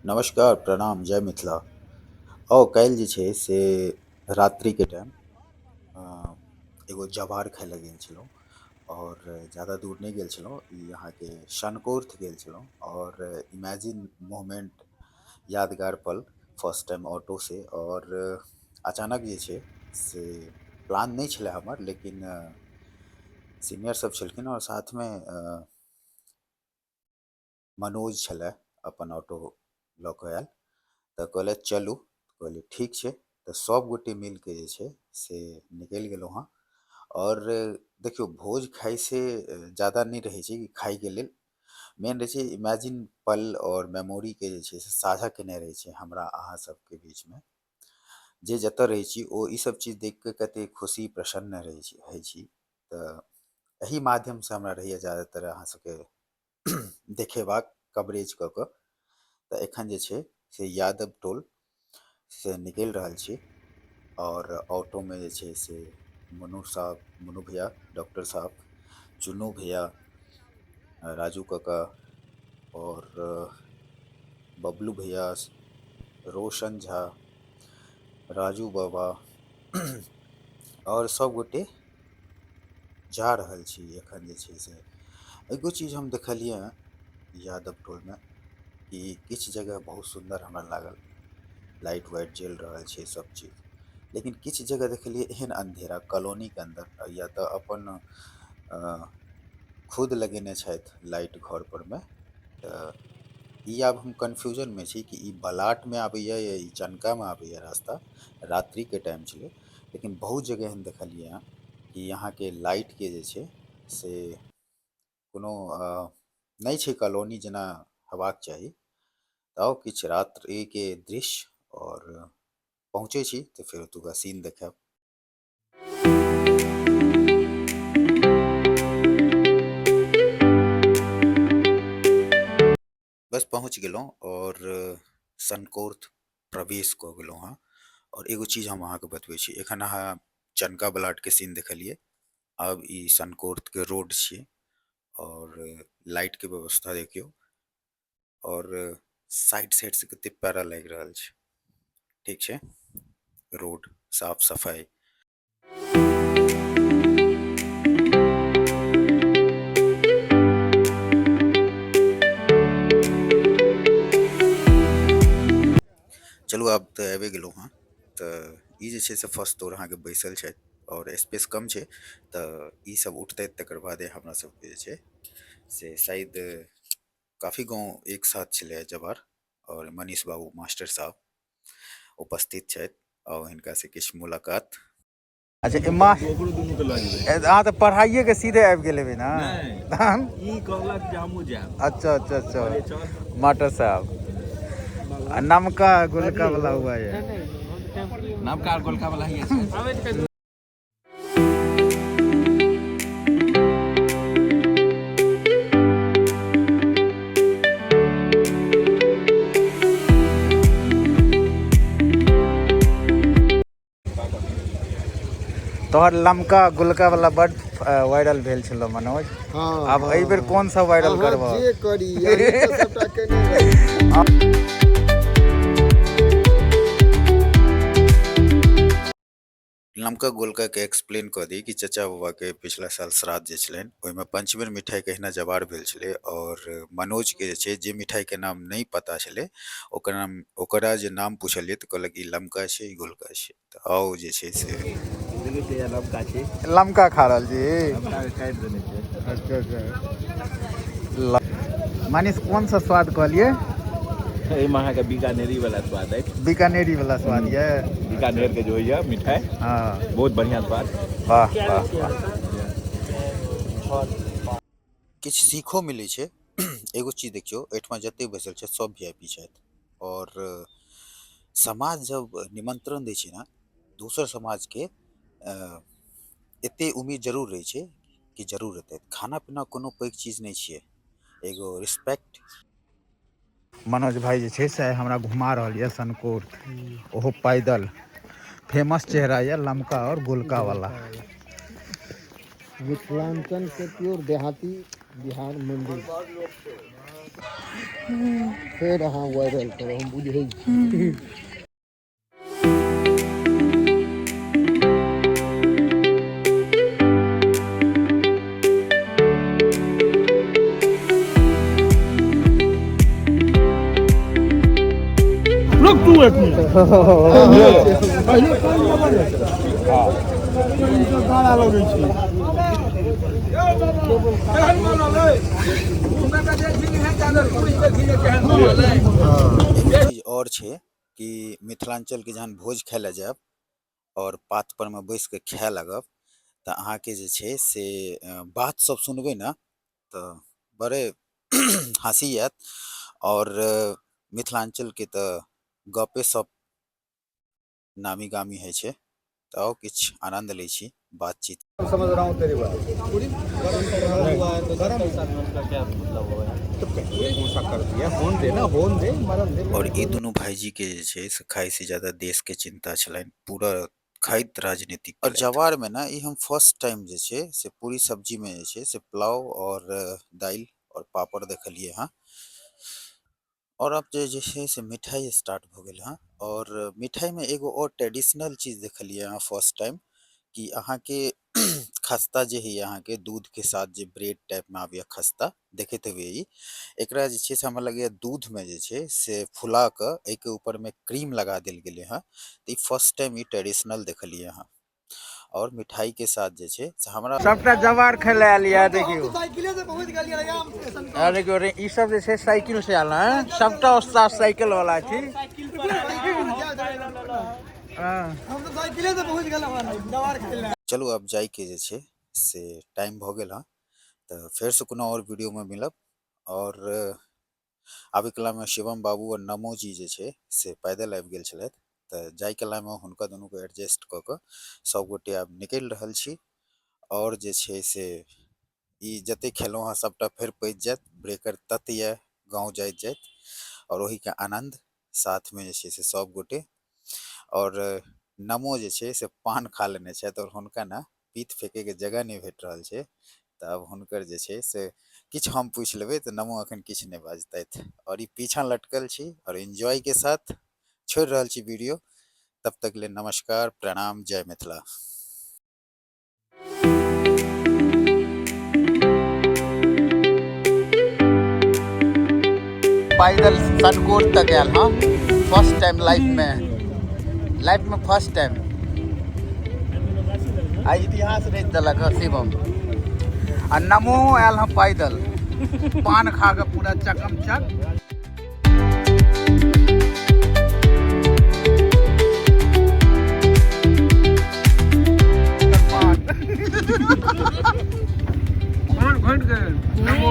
नमस्कार, प्रणाम, जय मिथिला। ओ काल्हि जे छै से रात्रिके टाइम एगो जवार खाय लए गेल छलहुँ और ज़्यादा दूर नहि गेल छलहुँ। ई अहाँके सनकोर्थ गेल छलहुँ और इमेजिन मोमेंट, यादगार पल, फर्स्ट टाइम ऑटो से। और अचानक जे छै से प्लान नहि छलै हमर, लेकिन सीनियर सब छलखिन और साथमे मनोज छलै, अपन ऑटो लऽ कऽ आयल तऽ कहलथि चलू। कहलियै ठीक छै। तऽ सब गोटे मिलके जे छै से निकलि गेलहुँ हँ। और देखियौ, भोज खाइसँ ज्यादा नहि रहै छै कि खाइके लेल, मेन रहै छै इमेजिन पल और मेमोरीके जे छै से साझा केने रहै छै हमरा अहाँ सबके बीचमे। जे जतऽ रहै छी ओ ई सब चीज देख कऽ कते खुशी प्रसन्न रहै छी, होइ छी। तऽ एहि माध्यमसँ हमरा रहैए ज्यादातर अहाँ सबके देखेबाक कवरेज कऽ कऽ। तऽ एखन जे छै से यादव टोल से निकलि रहल छी और ऑटोमे जे छै से मुन्नू साहब, मुन्नू भैया, डॉक्टर साहब, चुन्नू भैया, राजू काका और बबलू भैया, रोशन झा, राजू बाबा और सब गोटे जा रहल छी। एखन जे छै से एगो चीज हम देखलियै हँ यादव टोलमे कि किछु जगह बहुत सुन्दर हमरा लागल, लाइट वाइट जलि रहल छै सब चीज, लेकिन किछु जगह देखलियै एहन अंधेरा कॉलोनीके अन्दर, या तऽ अपन खुद लगेने छथि लाइट घर पर मे। तऽ ई आब हम कन्फ्यूजनमे छी कि ई बलाटमे आबैया या ई चनकामे आबैया रास्ता। रात्रिके टाइम छलै, लेकिन बहुत जगह एहन देखलियै हँ कि अहाँके लाइटके जे छै से कोनो नहि छै, कॉलोनी जेना हेबाक चाही। तऽ किछु रात्रिके दृश्य और पहुँचै छी तऽ फेर ओतुका सीन देखायब। बस पहुँच गेलहुँ और सनकोर्थ प्रवेश कऽ गेलहुँ हँ। और एगो चीज हम अहाँके बतबै छी, एखन अहाँ चनका ब्लाडके सीन देखलियै, आब ई सनकोर्थके रोड छियै और लाइटके व्यवस्था देखियौ और साइड साइड से कते प्यारा लागि रहल छै। ठीक छै, रोड साफ सफाई। चलू आब तऽ आबि गेलहुँ हँ। तऽ ई जे छै से फर्स्ट तोर अहाँके बैसल छथि और स्पेस कम छै, तऽ ई सब उठतै तकर बादे हमरा सबके जे छै से शायद काफी गाँव एक साथ छलै जवार। और मनीष बाबू मास्टर साहब उपस्थित छथि और हिनका से किछु मुलाकात। अच्छा, ओकरो दुनू के लऽ जेबै। अहाँ तऽ पढ़ाइए के सीधे आबि गेल हेबै ने? नहि। तहन ई कहलक जे हमहूँ जायब। अच्छा अच्छा अच्छा। कहलियै चल। मास्टर साहब, आ नमका गोलका वाला हुआ है? नवका गोलका वाला ही छै। तोहर लमका गोलका वाला बड वायरल भेल छलो मनोज। हँ। आब एहि बेर कोन सा वायरल अहाँ करबह? जे करी, अहीं तऽ सबटा केने रही। लमका गोलका के एक्सप्लेन कऽ दी कि चचा बाबा के पिछला साल श्राद्ध जे छलनि ओहिमे पंचमेर मिठाई के अहिना जवार भेल छलै और मनोज के जे छै जे मिठाई के नाम नहि पता छलै, ओकर नाम, ओकरा जे नाम पूछलियै तऽ कहलक ई लमका छै, ई गोलका छै। तऽ आउ जे छै से देखै छियै, लमका छै। लमका खा रहल छी। लमका के काटि देने छै। अच्छा अच्छा। मनीष, कोन सा स्वाद कहलियै? एहिमे अहाँके बीकानेरी वाला स्वाद अछि। बीकानेरी वाला स्वाद ये? बीकानेर के जे होइया मिठाई। बहुत बढ़िया स्वाद। वाह वाह वाह। किछु सीखो मिलै छै। एगो चीज देखियौ, एहिठमा जते बैसल छै सब VIP छथि और समाज जब निमंत्रण दै छै ने दोसर समाजके, एते उम्मीद जरूर रहै छै कि जरूर एतै। खाना पीना कोनो पैघ चीज नहि छियै, एगो रिस्पेक्ट। मनोज भाई जे छै से हमरा घुमा रहल यऽ सनकोर, ओहो पैदल। फेमस चेहरा यऽ लमका और गोलका वाला। मिथिलांचल के प्योर देहाती। बिहार मंदिर फेर अहाँ वायरल करब, हम बुझै छी। रुक तू एक मिनट। पहिले लगै छै। एगो चीज और छै कि मिथिलांचल के जहन भोज खाय लए जायब और पात पर में बैस के खाय लागब तऽ अहाँके जे छै से बात सब सुनबै ने तऽ बड़े हँसी आयत। और मिथिलांचल के तऽ गपे सप नामी गामी होइ छै। तऽ आउ किछु आनंद लै छी बातचीत। समझ रहा हूँ तेरी बात। और ई दुनू भाईजी के जे छै से खाय से ज्यादा देश के चिंता छलनि, पूरा खाइत राजनीति। और जवार में ना ई हम फर्स्ट टाइम जे छै से पूरी सब्जी में जे छै से पुलाव और दालि और पापड़ देखलिए हँ। और अब जे छै से मिठाई स्टार्ट भऽ गेल हँ। और मिठाई में एगो और ट्रेडिशनल चीज देखलिए हँ फर्स्ट टाइम कि अहाँके खस्ता जे होइए अहाँके दूध के साथ जे ब्रेड टाइप में आबैए खस्ता, देखैत हेबै ई। एकरा जे छै से हमरा लगैए दूध में जे छै से फुला कऽ एहिके ऊपर में क्रीम लगा देल गेलै हँ। तऽ ई फर्स्ट टाइम ई ट्रेडिशनल देखलिए हँ। और मिठाई के साथ जे छै से हमरा सबटा जवार खाय लए आयल यऽ। देखियौ साइकिले से पहुंच गेलियै रैयाम। आ देखियौ रे, ई सब जे छै साइकिल से आयल हँ, सबटा उस्ताद साइकिल वाला छी। हाँ। हम तो साइकिले से पहुंच गेलहुँ जवार खाय लए। चलू अब जाइके जे छै से टाइम भऽ गेल हँ, तऽ फेरसँ कोनो आओर वीडियोमे मिलब। और आबै कलामे शिवम बाबू आओर नमो जी जे छै से पैदल आबि गेल छलथि, तऽ जाय कलामे हुनका दुनूके एडजस्ट कऽ कऽ सभगोटे आब निकलि रहल छी। आओर जे छै से ई जतेक खेलहुँ हँ सभटा फेर पचि जायत, ब्रेकर तत यऽ गाँव जाइत जाइत, आओर ओहिके आनन्द साथमे जे छै से सभगोटे। और नमो जे छै से पान खा लेने छथि और हुनका ने पीत फेंकैके जगह नहि भेट रहल छै, तऽ आब हुनकर जे छै से किछु हम पूछि लेबै तऽ नमो अखन किछु नहि बाजतथि। और ई पीछाँ लटकल छी और एन्जॉयके साथ छोड़ि रहल छी वीडियो। तब तक ले नमस्कार, प्रणाम, जय मिथिला। पैदल सनकोर तक आयल हँ, फर्स्ट टाइम लाइफ में, लाइफ में फर्स्ट टाइम। आ इतिहास रचि देलक हँ शिवम। आ नमो आयल हँ पैदल, पान खा के पूरा चकमचक। पान घोटि गेल नमो।